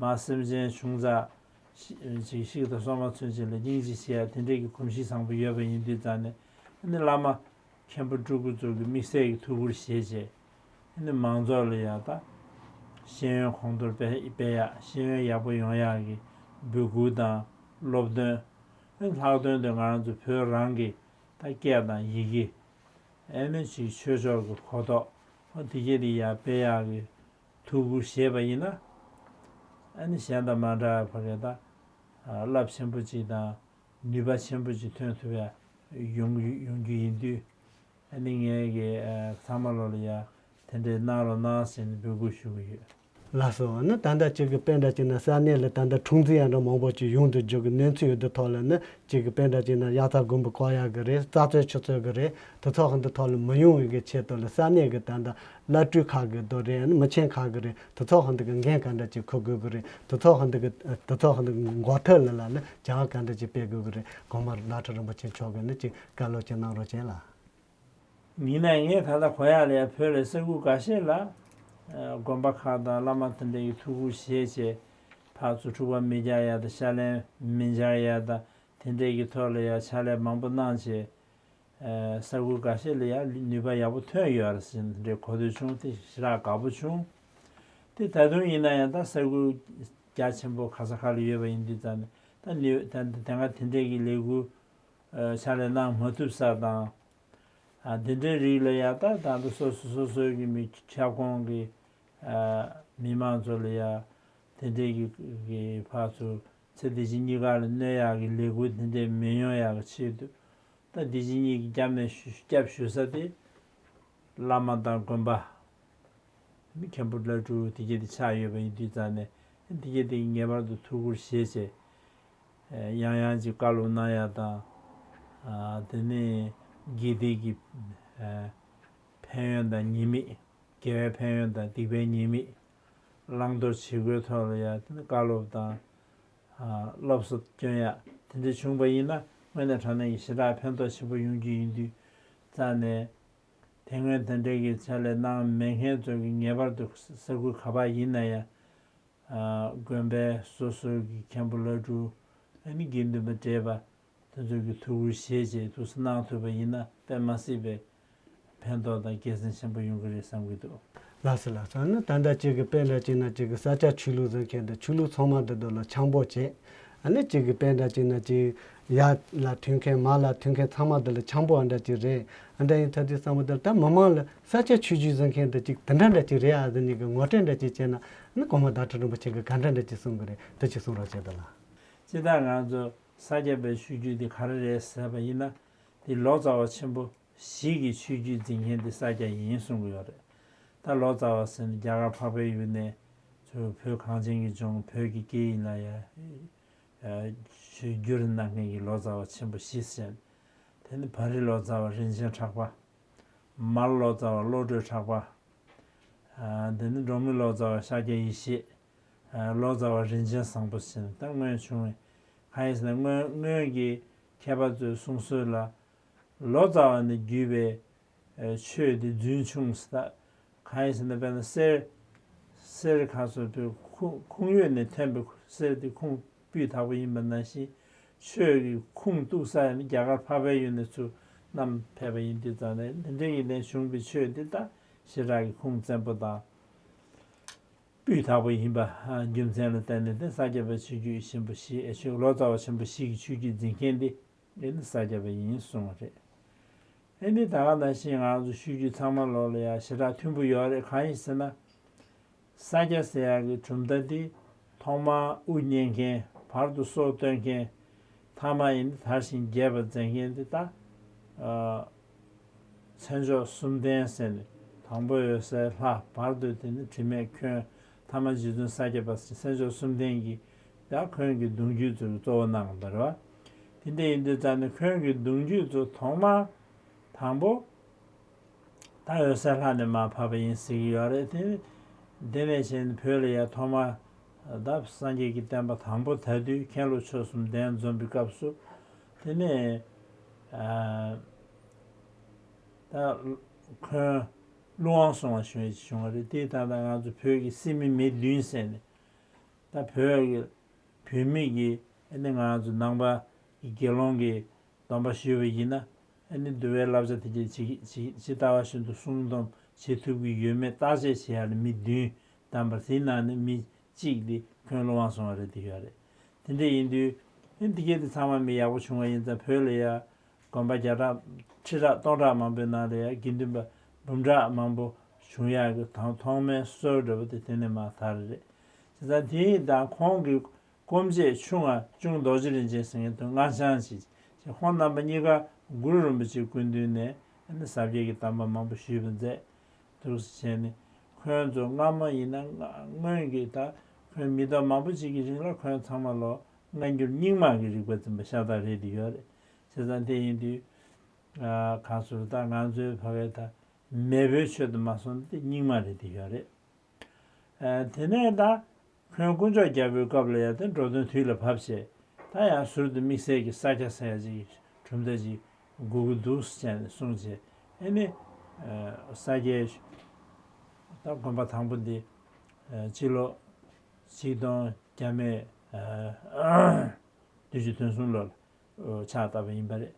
མ་སེམས་ཅན་ཆུང་ཙག་ཅིག་ཤིག་དང་སོ་མ་ཚུན་ཆད་ལ་སྙིང་རྗེ་བྱེད་ཡ་དེ་འདྲས་ཀྱི་གོམས་གཤིས་བཟང་པོ་ཡོད་པ་ཡིན་དུས་ཙང་ནས་ཨ་ནི་བླ་མ་མཁན་པོ་སྤྲུལ་སྐུ་ཚོ་གི་དམིགས་བསལ་གྱི་ཐུགས་ཁུར་བཞེས་བྱས་ཨ་ནི་མང་ཚོགས་ལ་ཡང་ད་ཤེས་ཡོན་གོང་མཐོར་སྤེལ་སྤེལ་ཡ་ཤེས་ཡོན་ཡག་པོ་ཡོང་ཡ་གི་འབོད་སྐུལ་དང་སློབ་སྟོན་ཨ་ནི་ལྷག་དོན་དུ་ང་རང་ཚོ་བོད་རང་གི་ད་སྐད་དང་ཡི་གེ་ཨ་ནི་ཅིག་ཆོས་ཕྱོགས་ཀྱི་གོ་རྟོགས་ཨ་དེ་གྱད་དེ་ཡར་སྤེལ་ཡག་གི་ཐུགས་ཁུར་བཞེས་པ་ཡིན་ན། ཨ་ནི་གཞན་དང་མ་འདྲ་བ་རེད་ད། རླབས་ཆེན་པོ་ཅིག་དང་ནུས་པ་ཆེན་པོ་ཅིག་ཐོན་ཐུབ་ཡ་ཡོང་ཡོང་རྒྱུ་ཡིན་དུས། ཨ་ནི་ངས་ཀྱི་ཚང་མ་ལོ་ལ་ཡ་དེ་འདྲའི་གནང་རོགས་གནང་ཟེར་ནས་འབོད་སྐུལ་ཞུ་གི་ཡོད། ལགས་སོ། ཨ་ནི་ད་ལྟ་ཅིག་གི་དཔེ་འདྲ་ཅིག་ན་ས་གནས་ལ་ད་ལྟ་འཁྲུག་འཛིང་ཡང་འདྲ་མང་པོ་ཅིག་ཡོང་དུ་འཇུག་གི་གནས་ཚུལ་ཡོད་དུ་ཐོག་ལ་ནི། གཅིག་གི་དཔེ་འདྲ་ཅིག་ན་དབྱར་རྩྭ་དགུན་འབུ་བརྐོ་ཡག་གི་རེད། རྩྭ་ཚོད་ཆུ་ཚོད་གི་རེད། དེ་ཚོ་ཧོན་དུ་ཐོག་ལ་མི་ཡོང་བའི་གི་ཆེད་དུ་ལ་ས་གནས་གི་ད་ལྟ་བླ་སྤྲུལ་ཁག་གི་དོ་རེད། མི་ཆེན་ཁག་གི་རེད། དེ་ཚོ་ཧོན་དུ་གི་འགན་ག་འདྲ་ཅིག་འཁུར་དགོས་གི་རེད། དེ་ཚོ་ཧོན་དུ་གི་དེ་ཚོ་ཧོན་དུ་གི་འགོ་ཐོག་ལ་ལ་ནི་བྱ་བ་ག་འདྲ་ཅིག་སྤེལ་དགོས་གི་རེད། གོང་མ་བླ་སྤྲུལ་རིན་པོ་ཆེ་མཆོག་གི་ནི་ཅིག་བཀའ་སློབ་ཅིག་གནང་རོགས་བྱེད་ལ། ཡིན་ན་ངས་ད་ལྟ་གོ་ཡག་ལ་ཡ་བོད་ལ་ས་ཁུལ་འགའ་ཤས་ལ་དགོན་པ་ཁག་དང་བླ་མ་དེ་འདྲ་གི་ཐུགས་ཁུར་བཞེས་བྱས་ཕར་ཚུར་འཁྲུག་པ་མི་རྒྱག་ཡ་དང་ཤ་ལན་མི་འཇལ་ཡ་དང་དེ་འདྲས་ཀྱི་ཐོག་ལ་ཡ་ཕྱག་ལས་མང་པོ་གནང་བྱས། ས་ཁུལ་འགའ་ཤས་ལ་ཡང་ནུས་པ་ཡག་པོ་ཐོན་ཡོད་རེད་ཟེར་ནས་འདྲའི་གོ་ཐོས་བྱུང་། དེ་ཞེ་དྲག་དགའ་པོ་བྱུང་། དེ་ད་དུང་ཡིན་ན་ཡང་ད་ས་ཁུལ་རྒྱ་ཆེན་པོ་ག་ས་ག་ལ་ཡོད་པ་ཡིན་དུས་ཙང་ནས་ད་ནུས་ད་དེ་སྔ་དེ་འདྲའི་གི་ལས་འགུལ་ཕྱག་ལས་གནང་མ་ཐུབ་ས་དང་། དེ་འདྲའི་རིགས་ལ་ཡང་ད་ད་ལྟ་སོ་སོ་སོ་སོའི་གི་མི་ཁྱབ་ཁོངས་ཀྱི་མི་མང་ཚོ་ལ་ཡང་དེ་འདྲའི་གི་གི་ཕར་ཚུར་ཚེ་འདི་ཕྱི་གཉིས་ཀ་ལ་གནོད་ཡག་གི་ལས་འགུལ་དེ་འདྲས་མི་ཡོང་ཡག་གི་ཆེད་དུ་ད་འདི་ཕྱི་གཉིས་ཀྱི་སྐྱབས་གནས་ཞུ་སྐྱབས་ཞུ་ས་དེ་བླ་མ་དང་དགོན་པ་མཁན་པོ་བླ་སྤྲུལ་དེ་གྱད་དེ་ཆགས་ཡོད་པ་ཡིན་དུས་ཙང་ནས་དེ་གྱད་དེ་ངེས་པར་དུ་ཐུགས་ཁུར་བཞེས་བྱས་ཡང་ཡང་ཅིག་བཀའ་སློབ་གནང་ཡག་དང་དེ་ནས་དགེ་སྡིག་གི་ཕན་ཡོན་དང་ཉེས་དམིགས། དགེ་བའི་ཕན་ཡོན་དང་སྡིག་པའི་ཉེས་དམིགས། བླང་དོར་བྱེད་སྒོའི་ཐོག་ལ་ཡང་དེ་ནི་བཀའ་སློབ་དང་། སློབ་གསོ་སྐྱོན་ཡག་དེ་འདྲ་བྱུང་པ་ཡིན་ན་དངོས་གནས་དྲང་གནས་ཀྱི་ཞེ་དྲག་ཕན་ཐོགས་ཆེན་པོ་ཡོང་རྒྱུ་ཡིན་དུས་རྩ་ནས་དེ་སྔོན་དེ་འདྲའི་གི་ཕྱག་ལས་གནང་མེད་མཁན་ཚོ་གི་ངེས་པར་དུ་ས་ཁུལ་ག་པར་ཡིན་ན་ཡང་དགོན་པའི་སོ་སོའི་གི་མཁན་པོ་བླ་སྤྲུལ་ཨ་ནི་དགེ་འདུན་པ་བགྲེས་པ། དེ་ཚོ་གི་ཐུགས་ཁུར་བཞེས་བྱས་ཐུགས་སུ་གནང་ཐུབ་པ་ཡིན་ན་དཔེ་མ་སྲིད་པའི་ཕན་ཐོགས་དང་དགེ་མཚན་ཆེན་པོ་ཡོང་གི་རེད་བསམ་གྱི་འདུག་ལགས་སོ་ལགས་སོ། ཨ་ནི་ད་ལྟ་གཅིག་གི་དཔེ་འདྲ་གཅིག་ན་གཅིག་གི་ས་སྐྱ་ཆོས་ལུགས་ཟེར་མཁན་དང་ཆོས་ལུགས་ཚང་མ་འདི་དག་ལ་འཆམ་པོ་བྱས། ཨ་ནི་གཅིག་གི་དཔེ་འདྲ་གཅིག་ན་གཅིག་ཡར་ལ་མཐུན་མཁན་མར་ལ་མཐུན་མཁན་ཚང་མ་འདི་ལ་འཆམ་པོ་འདྲ་གཅིག་རེད། ཨ་འདྲ་ཡིན་ཚར་དུས་བསམ་པ་འདི་ལ་ད་མི་མང་ལ་ས་སྐྱ་ཆོས་བརྒྱུད་ཟེར་མཁན་འདི་གཅིག་དེ་འདྲ་འདྲ་གཅིག་རེད་ཨ་ཟེར་ནས་གི་ངོ་སྤྲོད་འདྲ་གཅིག་བྱས་ན་ཨ་ནི་གོང་མ་བདག་ཁྲི་རིན་པོ་ཆེ་གི་ག་འདྲ་འདྲ་གཅིག་གསུང་གི་རེད། དེ་གཅིག་གསུང་རོགས་བྱས་དང་ལགས། སྤྱིར་བཏང་ང་ཚོ་ས་སྐྱ་པའི་ཆོས་བརྒྱུད་འདི་ག་རེ་རེད་ཟེར་བ་ཡིན་ན། འདི་ལོ་ཙཱ་བ་ཆེན་པོ་བཞི་གི་ཆོས་བརྒྱུད་འཛིན་མཁན་འདི་ས་སྐྱ་ཡིན་གསུང་གི་ཡོད་རེད། ད་ལོ་ཙཱ་བ་ཟེར་ན་རྒྱ་གར་འཕགས་པའི་ཡུལ་ནས་ཚུར་བོད་གངས་ཅན་གྱི་ལྗོངས་བོད་ཀྱི་སྐད་ཡིག་ལ་ཡ་ཆོས་བསྒྱུར་གནང་མཁན་གྱི་ལོ་ཙཱ་བ་ཆེན་པོ་བཞི་ཟེར། དེ་ནི་བ་རི་ལོ་ཙཱ་བ་རིན་ཆེན་གྲགས་པ། མར་ལོ་ཙཱ་བ་བློ་གྲོས་གྲགས་པ། དེ་ནི་འབྲོག་མི་ལོ་ཙཱ་བ་ཤཱཀྱ་ཡེ་ཤེས། ལོ་ཙཱ་བ་རིན་ཆེན་བཟང་པོ་ཟེར་ནས་ད་སྔོན་བྱུང་བའི་གང་ཡིན་ཟེར་ན་སྔོན་སྔོན་གྱི་མཁས་པ་ཚོའི་གསུང་སྲོལ་ལ་ལོ་ཙཱ་བ་ནས་བརྒྱུད་པའི་ཆོས་དེ་རྫུན་ཆུང་ཟེར། ད་གང་ཡིན་ཟེར་ན་དཔེར་ན་གསེར་གསེར་གང་སོགས་པའི་ཁུངས་ཁུངས་ཡོད་ནས་ཐོན་པའི་གསེར་དེ་ཁུངས་སྤུས་དག་པོ་ཡིན་པ་ནང་བཞིན་ཆོས་ཀྱི་ཁུངས་གཏུགས་ས་ཡང་ནི་རྒྱ་གར་འཕགས་པའི་ཡུལ་ནས་ཚུར་བསྣམས་ཕེབས་པ་ཡིན་དུས་ཙང་ནས་འདི་འདྲའི་ཡིན་ནས་བྱུང་བའི་ཆོས་འདི་དག་ཞེ་དྲག་གི་ཁུངས་བཙན་པོ་དང་སྤུས་དག་པོ་ཡིན་པ་རྒྱུ་མཚན་ལ་བརྟེན་ནས་དེ་ས་སྐྱ་པའི་ཆོས་བརྒྱུད་ཆེན་པོ་བཞི་ཆོས་ལོ་ཙཱ་བ་ཆེན་པོ་བཞི་གི་ཆོས་བརྒྱུད་འཛིན་མཁན་འདི་ཨེ་ནི་ས་སྐྱ་པ་ཡིན་གསུངས་པ་རེད། ཨེ་ནི་ད་ག་ནང་བཞིན་ང་ཚོ་ཆོས་བརྒྱུད་ཚང་མ་ལོག་ལ་ཡང་ཞེ་དྲག་མཐུན་པོ་ཡོད་རེད། གང་ཡིན་ཟེར་ན། ས་སྐྱ་ཟེར་ཡག་གི་གྲུབ་མཐའ་འདི་ཐོག་མར་དབུ་བརྙེས་མཁན། བར་དུ་སྲོག་བཏོན་མཁན། ཐ་མ་ཡིན་དེ་དར་ཞིང་རྒྱས་པར་མཛད་མཁན་འདི་ད་ཨ་མཚན་མཆོག་གསུམ་ལྡན་ཟེར་ནས། དང་པོ་འོད་གསལ་ལྷ། བར་དུ་དེ་ནི་དྲི་མེད་འཁོན། ཐ་མ་རྗེ་བཙུན་ས་སྐྱ་པ་ཟེར། མཚན་མཆོག་གསུམ་ལྡན་གྱི་ད་འཁོན་གྱི་གདུང་རྒྱུད་ཚོ་གཙོ་བོ་གནང་བ་རེད་བ། དེ་འདྲ་ཡིན་དུས་ཙང་ནས་འཁོན་གྱི་གདུང་རྒྱུད་ཚོ་ཐོག་མར་དང་པོ་ད་འོད་གསལ་ལྷ་ནས་མར་བབས་པ་ཡིན་ཟེར་གྱི་ཡོད་རེད། དེ་དེ་ནས་བྱས་ནས་བོད་ལ་ཡང་ཐོག་མར་ད་སངས་རྒྱས་ཀྱི་བསྟན་པ་དང་པོ་དར་དུས་མཁན་སློབ་ཆོས་གསུམ་གདན་འཛོམས་པའི་སྐབས་སུ། དེ་ནས་ཨ་ད་འཁོན་ཀླུ་དབང་སྲུང་བ་ཞུ་ཡས་བྱུང་བ་རེད། དེ་ད་ལྟ་ང་ཚོ་བོད་ཀྱི་སྲིད་མི་མི་བདུན་ཟེར་ནས། ད་བོད་ཀྱི་བོད་མི་གི་ཨ་ནི་ང་ཚོ་ནང་པ་གི་དགེ་སློང་གི་སྡོམ་པ་ཞུས་པ་ཡིན་ན། ཨ་ནི་འདུལ་བའི་བསླབ་བྱ་དེ་གྱད་ཇི་ཇི་ཇི་ལྟ་བ་བཞིན་དུ་སྲུང་སྡོམ་བྱེད་ཐུབ་ཀྱི་ཡོད་མེད་བརྟག་དཔྱད་བྱེད་ཡ་ལ་མི་བདུན་བདམས་པ་རེད། དེའི་ནང་ནས་མི་གཅིག་དེ་འཁོན་ཀླུ་དབང་སྲུང་བ་རེད། དེ་ཡོད་རེད། དེ་འདྲ་ཡིན་དུས་ཨ་ནི་དེ་གྱད་དེ་ཚང་མ་མི་ཡག་པོ་བྱུང་བ་ཡིན་ཙང་། བོད་ལ་ཡ་དགོན་པ་བརྒྱ་ཕྲག་ཁྲི་ཕྲག་སྟོང་ཕྲག་མང་པོའི་ནང་ལ་ཡ་དགེ་འདུན་པ་འབུམ་ཕྲག་མང་པོ་བྱུང་ཡག་གི་དང་ཐོག་མའི་སྲོལ་འདྲ་པོ་དེ་དེ་ནས་མར་དར་རེད། བྱས་ཙང་དེ་ཡིན་ཙང་ཁོང་གི་སྐུ་མཆེད་ཆུང་བ་ཅུང་རྡོ་རྗེ་རིན་ཆེན་ཟེར་མཁན་དང་། སྔགས་འཆང་ཞིག་ཁོང་རྣམ་པ་གཉིས་ཀ་གུ་རུ་རིན་པོ་ཆེའི་སྐུ་མདུན་ནས་ཨ་ནི་ཟབ་རྒྱས་ཀྱི་གདམས་པ་མང་པོ་ཞུས་པ་མཛད། འདུག་སེ་བྱས་ནས་འཁོན་ཚོ་སྔ་མ་ཡིན་ན་སྔ་སྔོན་གྱི་ད་འཁོན་མི་ཐོག་མང་པོ་ཅིག་གི་རིང་ལ་འཁོན་ཚང་མ་ལོ་སྔ་འགྱུར་རྙིང་མ་གི་རིག་པ་འཛིན་པ་ཤ་སྟག་རེད་དེ་ཡོད་རེད། བྱས་ཙང་དེ་ཡིན་དུས་ཨ་ག་ཟེར། ད་ང་ཚོའི་བར་བའི་ད་མེས་པོའི་ཆོས་དུ་མ་སོང་ན་དེ་རྙིང་མ་རེད་དེ་ཡོད་རེད། ཨ་དེ་ནས་ད་འཁོན་དཀོན་མཆོག་རྒྱལ་པོའི་སྐབས་ལ་ཡང་དེ་འགྲོ་དོན་དུས་ལ་བབས་བྱས། ད་ཡང་ཟུར་དུ་དམིགས་བསལ་གྱི་ས་སྐྱ་ཟེར་ཡ་ཅིག་གྲུབ་མཐའ་ཅིག་དགོས་ཀྱི་འདུག་ཟེར་ནས་གསུངས་བྱས། ཨ་ནི་ཨ་ས་སྐྱའི་ད་དགོན་པ་དང་པོ་འདི་ཨ་སྤྱི་ལོ་ཆིག་སྟོང་བརྒྱ་མེད་ཨ་བདུན་ཅུ་དོན་གསུམ་ལོར་ཕྱག་བཏབ་པ་ཡིན་པ་རེད།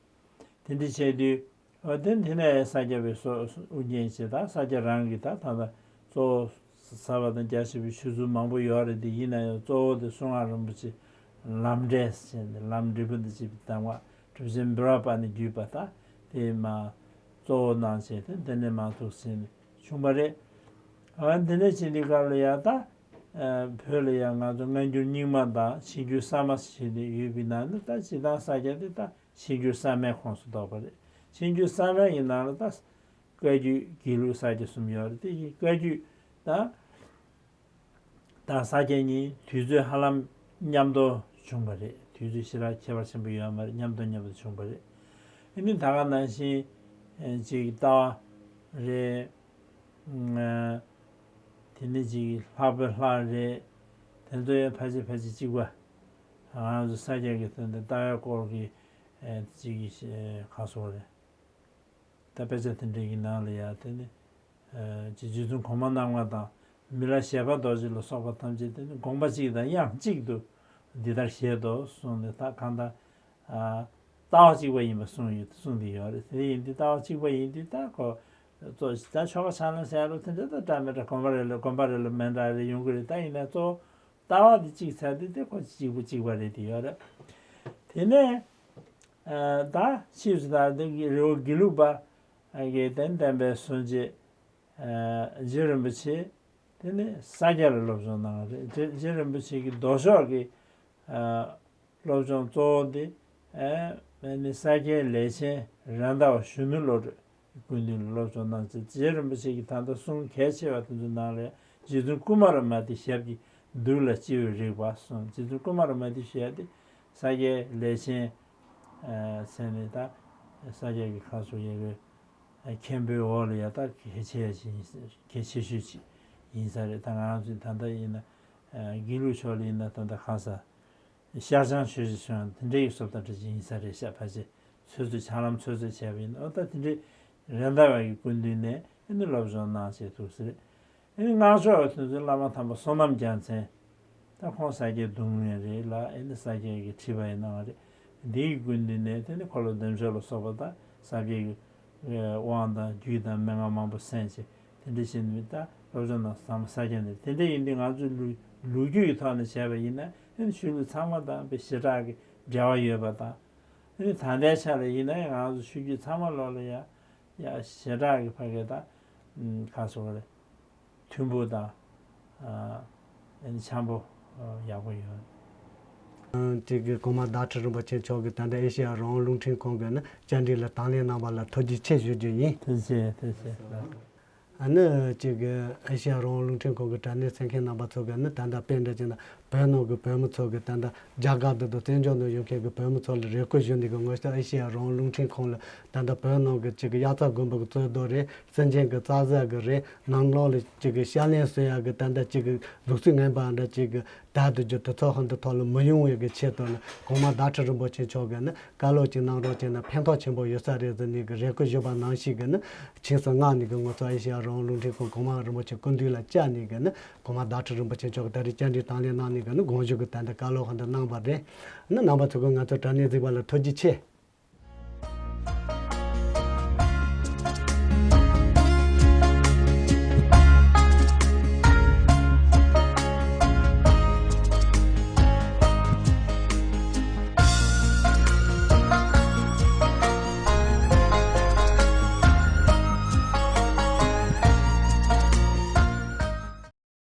དེ་འདྲ་བྱས་དུས་ཨ་དེ་དེ་ནས་ས་སྐྱ་པའི་སྲོག་དབུ་བརྙེས་བྱས། ད་ས་སྐྱ་རང་གི་ད་ད་ལྟ་གཙོ་བོ་ཟབ་པ་དང་རྒྱ་ཆེ་བའི་ཆོས་ཚུལ་མང་པོ་ཡོད་རེད་དེ། ཡིན་ན་ཡང་གཙོ་བོ་དེ་གསུང་ངག་རིན་པོ་ཆེ་ལམ་འབྲས་ཟེར་ནས། ལམ་འབྲས་བུ་འདི་བྱེད་པའི་གདམས་ངག་གྲུབ་ཆེན་འབུལ་བ་པ་ནས་བརྒྱུད་པ་ད་དེ་མར་གཙོ་བོ་གནང་བྱས་ཏེ། དེ་ནས་མར་ཐུགས་ཟིན་བྱུང་བ་རེད། ཨ་འདི་ནས་ཕྱིན་དུས་སྐབས་ལ་ཡང་ད་ཨ་བོད་ལ་ཡང་ང་ཚོ་སྔ་འགྱུར་རྙིང་མ་དང་ཕྱི་འགྱུར་གསར་མ་ཟེར་ནས་ཡོད་པའི་ནང་ནས། ད་སྤྱིར་བཏང་ས་སྐྱ་དེ་ད་ཕྱི་འགྱུར་གསར་མའི་ཁོངས་སུ་གཏོགས་པ་རེད། ཕྱི་འགྱུར་གསར་མའི་ནང་ལ་ད་བཀའ་བརྒྱུད་དགེ་ལུགས་ས་སྐྱ་གསུམ་ཡོད་རེད། དེ་བཞིན་བཀའ་བརྒྱུད་ད་དང་ས་སྐྱ་གཉིས་དུས་ཚོད་ཧ་ལམ་མཉམ་དུ་བྱུང་བ་རེད། དུས་ཚོད་ཞེ་དྲག་ཁྱད་པར་ཆེན་པོ་ཡོད་མ་རེད། མཉམ་དུ་མཉམ་དུ་བྱུང་བ་རེད། ཨ་ནི་ད་ག་ནང་བཞིན་ཨ་ཅིག་ལྟ་བ་རེད། ཨ་དེ་ནས་ཅིག་ལྷག་པའི་ལྷ་རེད། དེ་ཚོ་ཡང་ཕལ་ཆེར་ཕལ་ཆེར་གཅིག་པ། ང་ཚོ་ས་སྐྱ་གི་དོན་དུ་ལྟ་བའི་སྐོར་གྱི་ཨ་ཅིག་ཨ་ག་ཟེར་དགོས་རེད། ད་དཔེ་ཆ་དེ་འདྲ་གི་ནང་ལ་ཡང་དེ་ནི་ཨ་ཅིག་རྗེ་བཙུན་གོང་མ་རྣམ་ལྔ་དང་མི་ལ་བཞད་པ་རྡོ་རྗེ་ལ་སོགས་པ་ཐམས་ཅད་དེ་ནི་དགོངས་པ་གཅིག་དང་དབྱངས་གཅིག་ཏུ་འདི་ལྟར་བཞེད་དོ་གསུངས་ནས། ད་གང་ལྟར་ཨ་ལྟ་བ་གཅིག་པ་ཡིན་པ་གསུངས་ཡོད། གསུངས་ཏེ་ཡོད་རེད། དེ་ཡིན་དུས་ལྟ་བ་གཅིག་པ་ཡིན་དུས་ད་ཁོ་གཙོ་ད་ཆོ་ག་ཕྱག་ལེན་ཟེར་ཡ་ལོ་དེ་འདྲ་ད་འདྲ་མི་འདྲ། དགོན་པ་རེ་ལ་དགོན་པ་རེ་ལ་མི་འདྲ་རེ་ཡོང་གི་རེད། ད་ཡིན་ན་གཙོ་བོ་ལྟ་བ་འདི་གཅིག་ཚར་དུས་དེ་ཁོ་གཅིག་པུ་གཅིག་པ་རེད་དེ་ཡོད་རེད། དེ་ནས་ཨ་ད་ཕྱིས་སུ་ད་དེ་གི་རི་བོ་དགེ་ལུགས་པ་ཨ་གི་དེ་བསྟན་པའི་སྲུང་བྱེད་ཨ་རྗེ་རིན་པོ་ཆེ་དེ་ནི་ས་སྐྱ་ལ་སློབ་སྦྱོང་གནང་བ་རེད། རྗེ་རྗེ་རིན་པོ་ཆེ་གི་ལྡོག་ཕྱོགས་ཀྱི་ཨ་སློབ་སྦྱོང་གཙོ་བོ་དེ་ཨ་ནི་ས་སྐྱའི་ལས་ཆེན་རེད་མདའ་བ་གཞོན་ནུ་བློ་གྲོས་སྐུ་མདུན་ལ་སློབ་སྦྱོང་གནང་ཚེ། རྗེ་རིན་པོ་ཆེ་གིས་ད་ལྟ་གསུང་གལ་ཆེ་བ་དེ་ཚོའི་ནང་ལས་རྗེ་བཙུན་ཀུ་མ་ར་མ་ཏི་ཞབས་ཀྱི་གདུགས་ལ་སྤྱི་བོས་རེག་པ་གསུངས། རྗེ་བཙུན་ཀུ་མ་ར་མ་ཏི་ཞེས་ཡ་དེ་ས་སྐྱའི་ལས་ཆེན་ཨ་ཟེར་ནས། ད་ས་སྐྱ་གི་ཁ་སོ་ཡ་གི་མཁན་པོའི་འོག་ལ་ཡ་ད་གལ་ཆེ་ཡ་ཅིག་ཡིན། གལ་ཆེ་ཤོས་ཅིག་ཡིན་ས་རེད། ད་ང་རང་ཚོའི་ད་ལྟ་ཡིན་ན་ཨ་དགེ་ལུགས་ཕྱོགས་ལ་ཡིན་ན་ད་ལྟ་གང་ས་ཤར་བྱང་ཆོས་ཀྱི་ཕྱོགས་དེ་འདྲ་ཡི་བཟོ་ལྟ་འདྲ་ཅིག་ཡིན་ས་རེད་ཤག་ཕལ་ཆེར་ཚོད་ཚོད་ཆ་ལམ་ཚོད་ཚོད་བྱས་པ་ཡིན་ན། ཨོ་ད་དེ་འདྲའི་རེད་མདའ་བ་གི་སྐུ་མདུན་ནས་ཨ་ནི་སློབ་སྦྱོང་གནང་བྱས་འདུག་ཟེར། ཨ་ནི་སྔགས་ཕྱོགས་ཀྱི་དོན་ཚན་བླ་མ་དམ་པ་བསོད་ནམས་རྒྱལ་མཚན། ད་ཁོང་ས་སྐྱའི་གདུང་བརྒྱུད་རེད་ལ། ཨ་ནི་ས་སྐྱ་གི་ཁྲི་པ་ཡིན་གནང་བ་རེད། འདིའི་སྐུ་མདུན་ནས་དེ་ནི་འཁོར་ལོ་བདེ་མཆོག་ལ་སོགས་པ་དང་ས་སྐྱའི་དབང་དང་རྒྱུད་དང་མན་ངག་མང་པོ་གསན་བྱས། དེ་འདྲ་བྱས་ནས་ད་སློབ་སྦྱོང་གནང་ས་མ་ས་སྐྱ་ནས། དེ་འདྲ་ཡིན་དུས་ང་ཚོའི་ལོ་ལོ་རྒྱུས་ཀྱི་ཐོག་ནས་བྱས་པ་ཡིན་ན་ཨ་ནི་ཆོས་ལུགས་ཚང་མ་དང་དཔེ་ཞེ་དྲག་གི་འབྲེལ་བ་ཡོད་པ་དང་། ཨ་ནི་ད་ལྟའི་ཆ་ལ་ཡིན་ན་ཡང་ང་ཚོ་ཆོས་བརྒྱུད་ཚང་མ་ལོག་ལ་ཡ་ཡ་ཞེ་དྲག་གི་ཕ་གི་ད་ཁ་སོ་རེ་མཐུན་པོ་དང་ ཨ་ནི་འཆམ་པོ་ཡག་པོ་ཡོད། ཅིག་གི་གོང་མ་ཟླ་ཁྲི་རིན་པོ་ཆེ་མཆོག་གིས་ད་ལྟ་ཨེ་ཤེ་ཡ་རང་དབང་རླུང་འཕྲིན་ཁང་གི་ནི་བཅར་འདྲི་ལ་དང་ལེན་གནང་བ་ལ་ཐུགས་རྗེ་ཆེ་ཞུ་རྒྱུ་ཡིན། ཐུགས་རྗེ་ཆེ། ཐུགས་རྗེ་ཆེ། ཨ་ནི་ཅིག་གི་ཨེ་ཤེ་ཡ་རང་དབང་རླུང་འཕྲིན་ཁང་གི་དྲ་གནས་གསན་མཁན་རྣམ་པ་ཚོ་གིས་ནི་ད་ལྟ་དཔེ་འདྲ་ཅིག་ན་བོད་ནང་གི་བོད་མི་ཚོ་གིས་ད་ལྟ་རྒྱ་གར་དུ་དང་བཙན་བྱོལ་ནང་ཡོད་མཁན་གྱི་བོད་མི་ཚོ་ལ་རེ་སྐུལ་ཞུ་ནས་གི་ངོ་ཤེས་ཨེ་ཤེ་ཡ་རང་དབང་རླུང་འཕྲིན་ཁང་ལ་ད་ལྟ་བོད་ནང་གི་ཅིག་གི་དབྱར་རྩྭ་དགུན་འབུ་གི་རྩོད་རྡོ་རེད། སེམས་ཅན་གྱི་རྩྭ་ཟ་གི་རེད། ནང་ལོགས་ལ་ཅིག་གི་ཤ་ལན་གསོ་ཡག་གི་ད་ལྟ་ཅིག་གི་ལུགས་སྲོལ་ངན་པ་འདྲ་ཅིག་གི་དར་དུ་རྒྱུ་དེ་ཚོ་ཧོན་དུ་ཐོག་ལ་མི་ཡོང་བའི་གི་ཆེད་དུ་ལ་གོང་མ་ཟླ་ཁྲི་རིན་པོ་ཆེ་མཆོག་གིས་ནི་བཀའ་སློབ་ཅིག་གནང་རོགས་བྱས་ན་ཕན་ཐོགས་ཆེན་པོ་ཡོད་ས་རེད་ཟེར་ནས་གི་རེ་སྐུལ་ཞུས་པ་ནང་བཞིན་གི་ནི་ཆིངས་སུ་མངགས་ནས་གི་ང་ཚོ་ཨེ་ཤེ་ཡ་རང་དབང་རླུང་འཕྲིན་ཁང་གོང་མ་རིན་པོ་ཆེ་སྐུ་མདུན་ལ་བཅར་ནས་གི་ནི་གོང་མ་ཟླ་ཁྲི་རིན་པོ་ཆེ་མཆོག་གིས་ད་རེས་བཅར་འདྲི་དང་ལེན་གནང་ནས་གི་ནི་དགོངས་ཞུ་གི་ད་ལྟ་བཀའ་སློབ་ཧོན་དུ་གནང་བ་རེད། ནི་རྣམ་པ་ཚོ་གིས་ང་ཚོ་དྲ་གནས་གཟིགས་པ་ལ་ཐུགས་རྗེ་ཆེ།